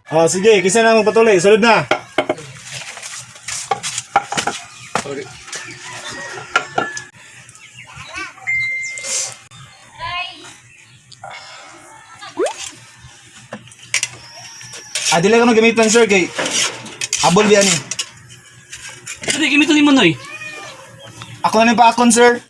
Ah, sige, kisa na magpatuloy. Sunod na. Ah, dili ka gamitan, sir, kay habol biya ni. Sige, gamitin ni mo, Noy. Ako na pa akon, sir.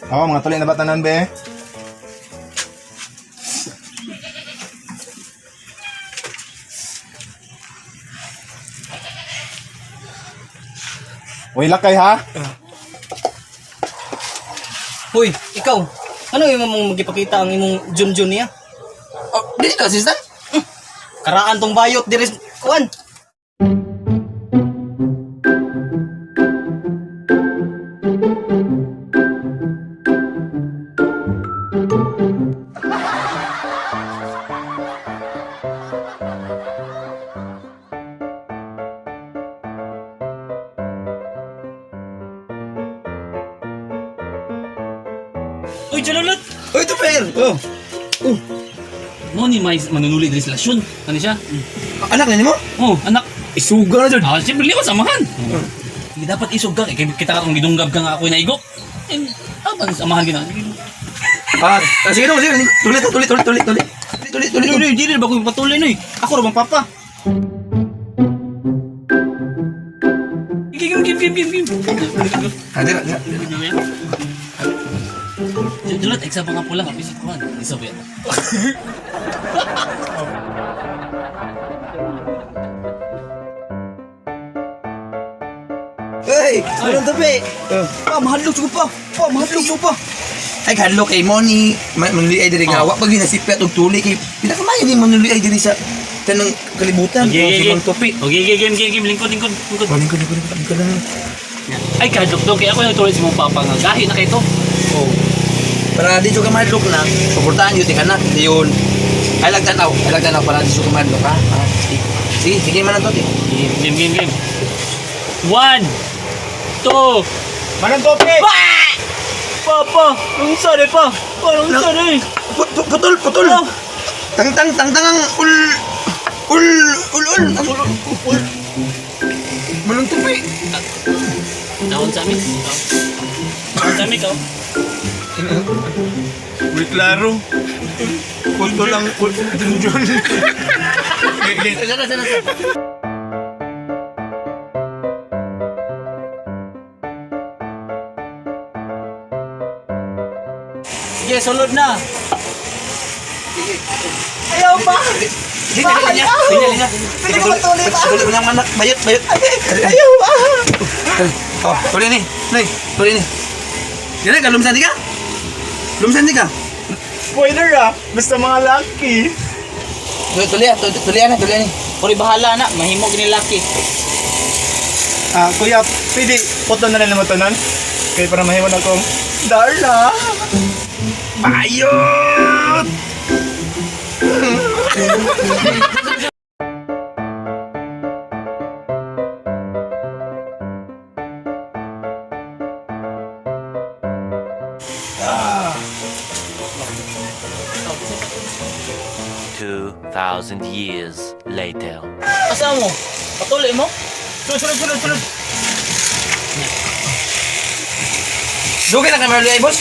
Oo, mga tuloy na ba tanan, be? Uy, lakay ha? Hoy, ikaw. Ano yung mong magipakita ang imong junjun niya? Oh, di ka assistant? Karaan tong bayot diri kuan. Uy, Jalulot! Uy, tuper. Oh. Mo ni may manunuli diri sa lasyon. Ano siya? Anak na nimo? Oh, anak. Isuga na jud. Ah, siyempre liwa samahan. Hindi dapat isog ka. Kay kita ka kung gidunggab ka nga ako na igok. Eh, aban samahan gina. Ah, ah, sige no, sige. Tuloy to, tuloy, tuloy, tuloy, tuloy. Tuloy, tuloy, tuloy. Dili dili ba ko patuloy noy? Ako ra bang papa? Game, game, game, game, game. Ah, dira, dira. Jalulot, eksa pa nga pula. Kapisot ko. Isa ba yan? Hey, anong tupi? Oh. Pa, mahadlok jud ko pa. Pa, mahadlok jud pa. Ay, hadlo kay Moni, manuli ay diri nga wa pag ginasipyat og tuli kay pinakamayo ni manuli ay diri sa tanang kalibutan. Okay, Oh, si okay, Mang Tupi. Okay, okay, game, game, game. Lingkod, lingkod, lingkod. Oh, lingkod, lingkod, lingkod, lingkod lang. Ay, kadlok daw. Kaya ako yung tuloy si mong papa nga. Gahi na kayo to. Oh. Para di ka mahadlok na, suportahan yun, ka na. Yun. Ay, lagtanaw. Ay, lagtanaw para di ka mahadlok, ha? Ah, sige. Sige, sige man ang to, Game, game, game, game. One, two, Manang topic! Papa, unsa re pa? Pa, unsa re? Putol, putol. Tang tang tang tang ang ul ul ul ul ang ul ul. Manong tupi. Down sa amin. Down sa amin, ikaw. Uy, klaro. Putol ang ul. Junjun. Sana sana sana. Sige, sulod na. Ayaw pa. Linya, linya, linya, linya. Pwede ko patuloy pa. Tuloy mo ng anak, bayot, bayot. Ayaw pa. Oh, tuloy ni. Nay, tuloy ni. Dili ka lumsan di ka? Lumsan di ka? Spoiler ah! Basta mga lucky. Tuloy, tuloy, tuloy, tuloy na, tuloy ni. Puri bahala na, mahimo gini laki. Ah, kuya, pwede putol na rin naman tanan. Kaya para mahimo na akong Darla! Bayot! Two thousand years later. Asa mo? Patuloy mo? Sulod, sulod, sulod, sulod! Dugay na kay ay boss.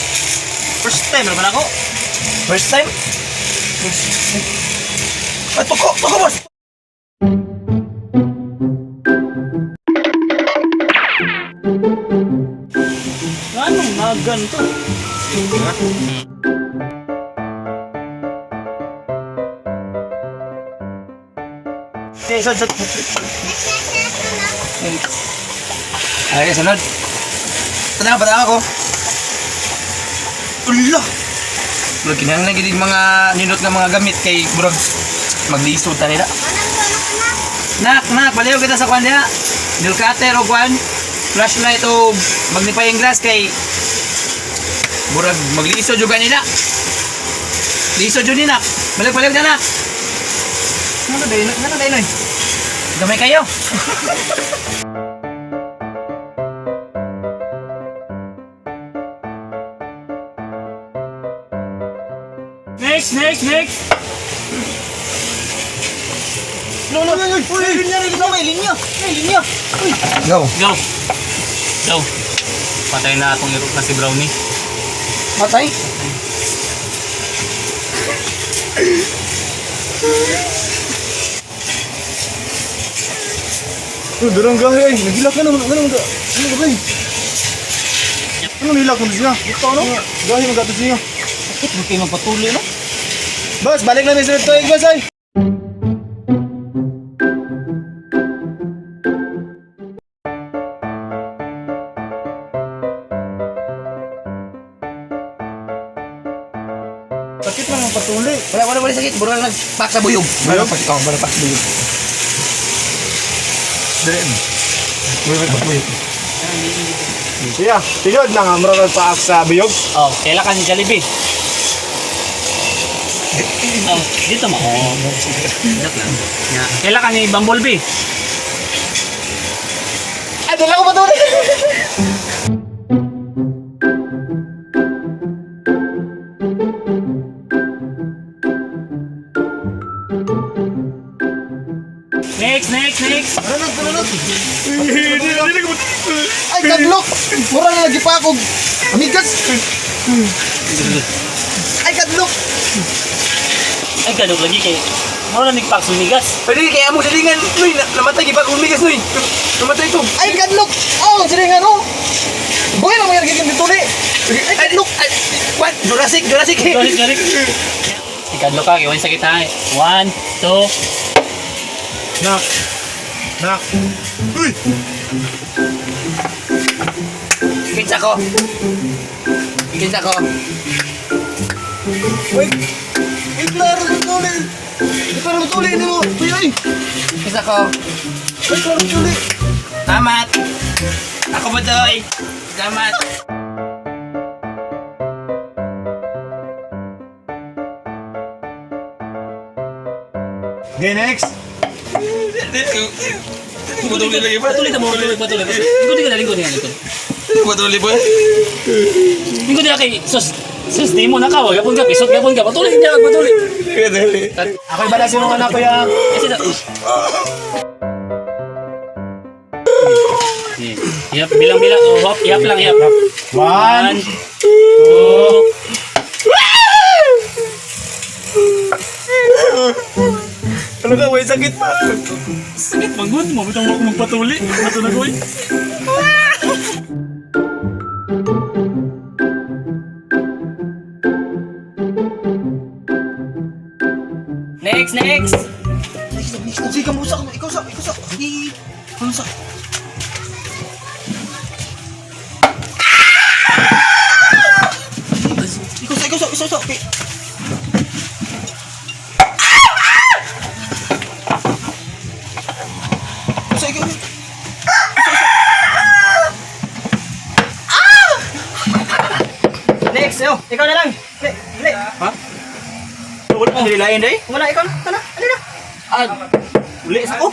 First time ra ba nako? First time? Ah, tuko, tuko boss. Ano nga ganto? Sige, sulod, sulod. Ay, sunod. Tanaw, patanaw ako. Ulo! Murag kinahanglan gid yung mga nindot nga mga gamit kay murag maglisod ta nila. Nak, nak, baliw kita sa kwan diha. Nail cutter o kwan, flashlight o magnifying glass kay murag maglisod jud nila. Lisod jud ni nak. Balik balik na nak. Ano dahil? Ano dahil? Gamay kayo. Next, next, next. No, no. Uy, linya, linya, may linya. May linya. Uy. Go. Go. Go. Patay na atong irok na si Brownie. Patay. Oh, durang gahi ay. Nagilak ka naman. Ano ka? Ano ka ba? Ano nilak mo siya? Ito ano? Gahi magato siya. Sakit mo kayo magpatuloy, no? Boss, balik na mi sa tuig, boss ay. Sakit lang ang patuli. Wala, wala, wala sakit. Bura lang nagpak sa buyog. Buyog? Oh, wala pak sa buyog. Dire. Wala pak buyog. Siya, tigod na nga mura nagpaak sa biyog. Oh, kaila ka ni Jollibee. Oh, dito mo. Oh. Joke lang. Yeah. Kaila ka ni Bumblebee. Ay, dala ko patuli. Next, next, next. Ano ano? Ay, kadlok! Mura na lagi pa ako. Amigas! Ay, kadlok! Ay, ganun lagi kay. Mura na nagpak sumigas. Pwede kaya mo salingan. Nuy, namatay gipag umigas nuy. Namatay ko. Ay, kadlok! Oh, sila nga no! Buhay lang mga nagiging tuli! Ay, kadlok! Ay, what? Jurassic, Jurassic. Sorry, sorry. Ikadlo ka, kay sakit ha. One, two. Nak! Nak! Uy! Kinsa ko. Kinsa ko. Wait! Ay, klaro ng tuli! Ay, klaro ng tuli! Hindi mo! Uy, ay! Kinsa ko. Ay, klaro ng tuli! Tamat. Ako ba doy? Tamat. Okay, next! Patuloy lagi ba? Patuloy na mo, patuloy, patuloy. Lingkod ka na, lingkod ka, lingkod. Patuloy ba? Lingkod ka kay sus. Sus, di mo nakaw. Gapon ka, pisot, gapon ka. Patuloy niya, patuloy. Ako'y bala sa mga anak ko ya. Kasi na. Yap, bilang bilang. Oh, hop, yap lang, yap. One! One, two, Ano ka? May sakit pa! Sakit mangun mo, bitang ako magpatuli. Ato na koy. Next, next. Sige, kamusa ka. Ikaw sa, ikaw sa. Sige, kamusa. Ikaw sa, ikaw sa, ikaw sa. Okay. Ikaw sa, ikaw sa. Next, yo. Ikaw na lang. Dali, dali. Ha? Wala pang hilain day? Wala, ikaw na. Ikaw na. Ano na? Ah, uli sa ko.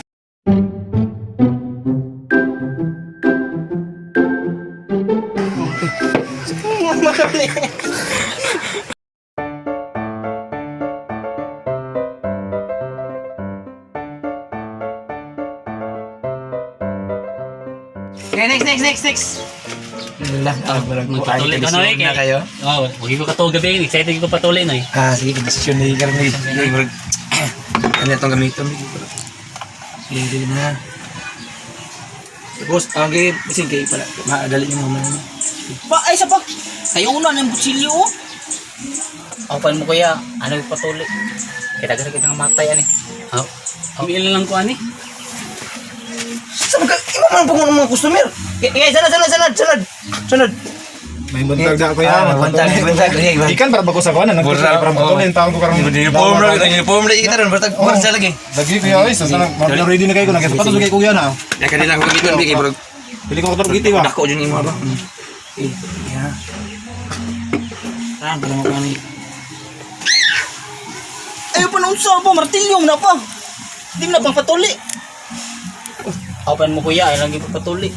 Okay, next, next, next, next. Magpatuloy ka na eh. na kayo. Oh, wag ko katulog gabi. Excited ko patuloy na eh. Ah, sige, desisyon na ikaw ni. Ano itong gamiton? Sige, sige na. Tapos, ang game, sige, pala, maadali niyo mamaya. Pa, ay, sa pa. Kayo una ng butsilyo, oh. Open mo kuya. Ano yung patuloy? Kita gani kita nga matay ani. Oh. Ang lang ko ani. Sa mga, imo man po ng mga customer. Eh, salad, salad, salad, salad. Salad. May buntag na ako ya. Ah, buntag, buntag. Ikan para bago sa kuan, nagtuloy para patuloy ang taon ko karon. Uniform ra, uniform ra kita ron, basta basta lagi. Lagi kuya oy, sa sana ready na kayo ko nagsapatos kay kuya na. Ya kanila ko gamiton bigay bro. Dili ko katulog iti ba. Dako jud imo ba. Eh, ya. Ah, pala mo kami. Ayaw pa na unsa pa, martilyo na pa. Di mo na pang patuli. Open mo kuya, ay lang ipapatuli.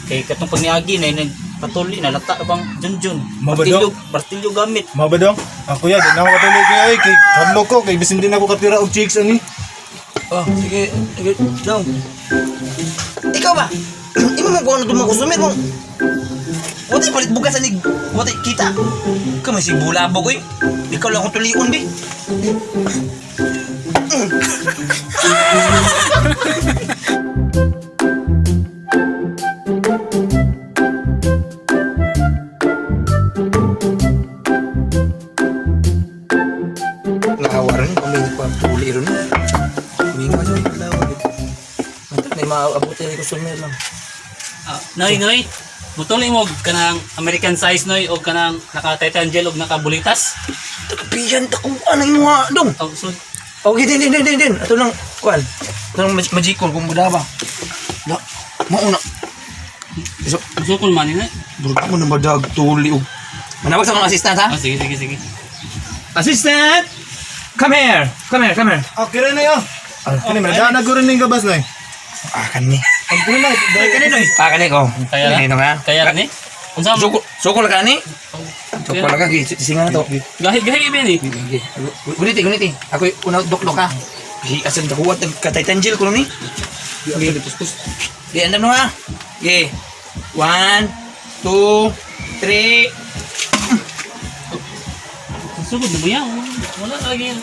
Kay katong pag niagi na nagpatuli na lata bang junjun. Mabado. Martilyo, martilyo gamit. Mabadong. Ako ya, di na ako katuloy kay ay kay hadlok ko kay bisin din ako katira og chicks ani. Oh, sige, sige, dong. Ikaw ba? Imo mo kuno itong mga customer mo. Watay palit bugas ani, watay kita. Kamay si bulabog oy. Ikaw lang akong tulion bi. Nahawa rin, kami pa tuli rin. Mingaw siya, nahawa. Matag na maaabot ni customer lang. Ah, Noy, Noy. Mutuli mo og kanang American size Noy og kanang naka Titan gel og naka bulitas. Tagapiyan, takuan ang imuha, dong. Oh, so Okay, din, din, din, din, din. Ato lang, kuan. Ato lang magicol kung buda ba. Da, mauna. So, sukol man ni Noy. burg mo na madag tuli og. Manawag sa akong assistant ha. Oh, sige, sige, sige. Assistant! Come here. Come here, come here. Ah, kira na yo. Kini man dana ko rin ning gabas nay. Ah, kani. Ang kuno na. Kani noy. Ah, kani ko. Kaya Kani no ha. Kaya ni? Unsa mo? Sukol, sukol ka ni. Sukol ka singa na to. Gahi gahi ibi ni. Okay. Guniti, guniti. Ako una dok-dok ha. Hi asan dakuat katay tanjil ko ni. Okay, Okay, andam no ha. Okay. 1 2 3. Sugod na mo yan. Wala lagi.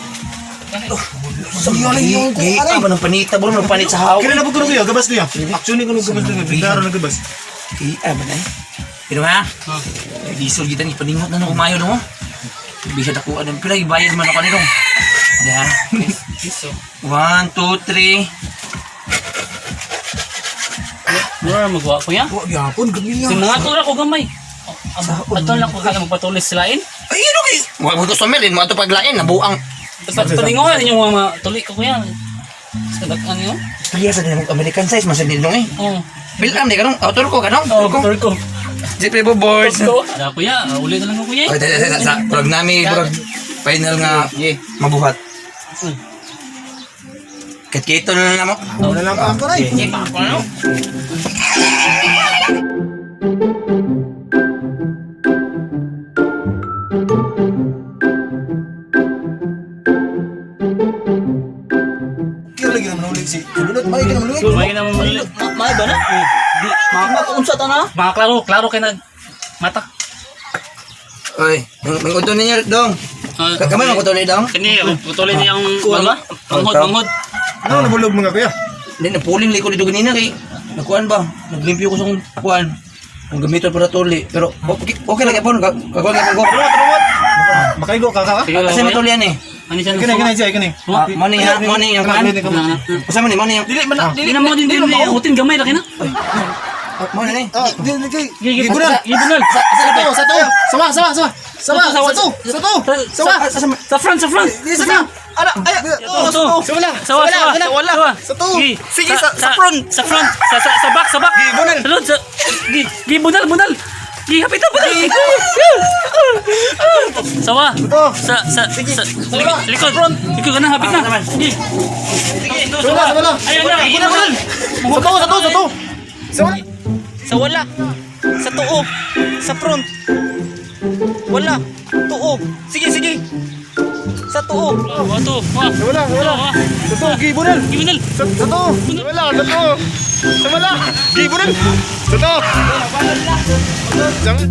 Gahi. Gi, ah, manang panita bro, manang panit sa haw. Kira na po kuno kuya, gabas niya. Actually kuno gabas niya, bidaro na gabas. Gi, ah, ba na eh. Pero ha? Diesel kita ni paningot na nung kumayo no. Bisa dako anong pila ibayad man ako nito. Ya. Piso. 1 2 3. Mura magwa ko yan. Wa gyapon gamiya. Yung mga tura ko gamay. Ato lang ko kaya magpatulis sila in. Ay, ano kay? Wa mo customer din mo ato paglain nabuang. Paninguhan ninyo mga tuli ko kuya. Sa dakan niyo. Kaya sa din American size man sa din eh. Oh. Bilam di kanong autor ko kanong. Oh, ko. Jeffrey Boboards. Da kuya, uli na lang ko kuya. Ay, sa sa sa murag nami murag final nga mabuhat. Katkito na lang mo. Wala lang pa ako nay. Sige, pa ako na no. Kira lagi naman ulit si. Tulunod may ka naman ulit. May naman mali. May ba na? Di, ma unsa ta na? Mga klaro, klaro kay nag mata. Oy, may kuto ninyo dong. Ah, Kamay mo kuto ni dong. Kani, putulin niya ang Kuha ba? manghod, manghod. Ano nabulog mga kuya? Hindi, napuling liko dito ganina kay nakuan ba? Naglimpyo ko sa akong kuan. Ang gamiton para tuli. Pero okay, okay lang yapon. Kagawa lang ko. Makaigo ka ka. Sige, Kasi kuya. matulian eh. Ano siya? Kini kini siya kini. Ah, money ha, money ang kuan. Asa man ni money ang. Dili man na, Dili na mo din din utin gamay ra kina. Money ni. Ah, dili kay. Gigi Gigi na. Gibunal. Sa to, sa to. Sawa, sawa, sawa. Sawa, sa to, sa to. Sawa. Sa front, sa front. Di sa to. Ara, ay, To, to. Sa wala. Sawa, sawa. Wala. Sa to. Sige, sa front. Sa front. Sa back, sa back. Gibunal. Sa lod, sa Gi, gi bunal, bunal. Gi, hapit na bunal. Sawa. To. Sa likod. Likod ka na, hapit na. Gi. Sa wala, sa wala. Ayun na, Gibunal. Sa to, sa to, sa to. Sa wala. Sa wala. Sa tuo. Sa front. Wala. Tuo. Sige, sige. Sa tuo. Wa to. Wa. Sa wala, sa wala. Sa to, gibunal. Gibunal. Sa to. Sa wala, sa to. Sa wala. Gibunal. Sa to. Sa wala.